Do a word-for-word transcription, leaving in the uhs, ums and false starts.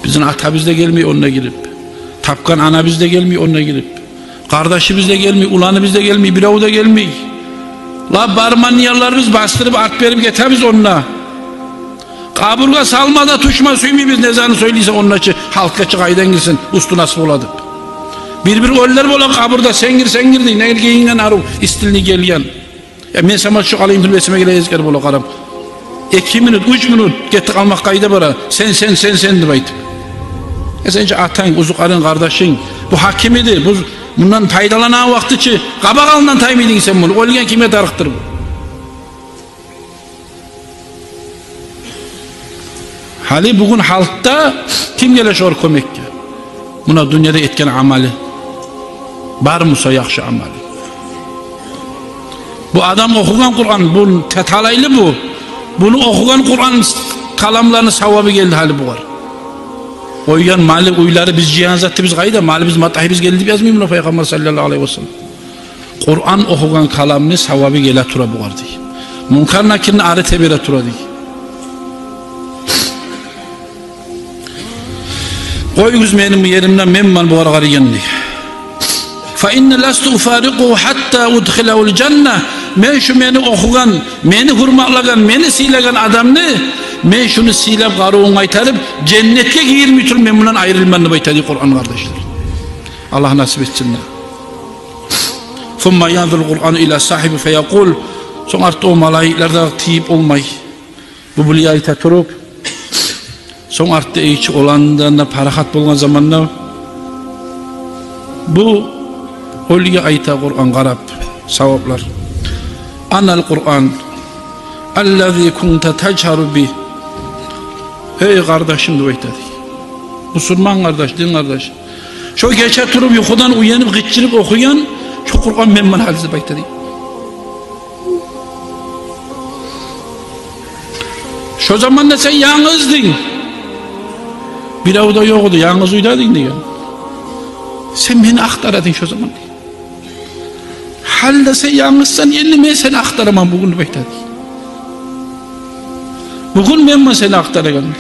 Бизин атабыз да гелмей онда гирип, тапгъан анабыз да гелмей онда гирип, къардашыбыз да гелмей, уланыбыз да гелмей, бирев де гелмей. Лап барман янларыбыз бастырып, арт берип гетебиз онда. Къабургъа салма да тюшме сюймейбиз, не затны сёйлейсе онда чы, халкъгъа чы къайдан гирсин, уьстю нас бола деп. Бир-бир оьлюлер бола къабурда, сен гир, сен гир дей, не гийинген арив, стильный гелген. Я мен сама шу къалайым, тюрбесиме геле эзгер бола къарап. Эки минут, уьч минут гетип къалмакъ къайда бара? Сен, сен, сен, сен деп айтып. Э, сен чи атанг, узукъарынг, къардашынг, бу гьаким эди, бу, мундан пайдаланагъан вакъти чи, къабакъ алындан таймайдынг сен муну. Оьлген кимге тарыкъдыр бу? Гьали бугюн гьалда ким геле шогъар кёмекге? Муна дюньяда этген амалы бар буса, яхшы амалы. Бу адам охугъан Къуран, бу та-, талайлы бу. Буну охугъан Къуран каламланы савабы гелди гьали бугъар. Къойгъан малы, уьйлери, биз жыйгъан затыбыз къайда? Малыбыз, матагьыбыз гелди деп язмаймы муна Пайхаммар саллаллагьу алайгьи ва саллам? Къуран охугъан каламны савабы геле тура бугъар дей. Мункар-Накирни ары тебере тура дей. Къоюгъуз мени бу еримде, мен ман бугъар къарайгъан дей. Фа инни ласту уфарикъугьу гьатта удхилагьул жанна. Мен шу мени охугъан, мени гьюрматлагъан, мени сыйлагъан адамны, мен шуну сыйлап, къарувун къайтарып, женнетге гийирмей туруп, мен мундан айрылман деп айта дей Къуран, къардашлар. Аллагь насип этсин. Сумма янзурул Къуръану ила сагьибигьи фаякъул. Сонг артда о малайиклер де тийип болмай, бу булай айта туруп, сонг артда ичи оландан да парахат болгъан заманда бу оьлюге айта Къуран къарап, саваплар: «Анал Къуръан аллази кунта тажгьару бигь». «Эй къардашым», — деп айта дей. Бусурман къардаш, дин къардаш. Шо гече туруп, юхудан уянып, къычырып охуйгъан шо Къуръан мен ман гьали деп айта дей. Шо заманда сен янгыз эдинг. Бирев де ёкъ эди, янгыз уьйде эдинг деген. Сен мени ахтара эдинг шо заманда. Гьали де сен янгызсан, энни мен сени ахтараман бугюн деп айта дей. Бугюн мен ман сени ахтарагъан.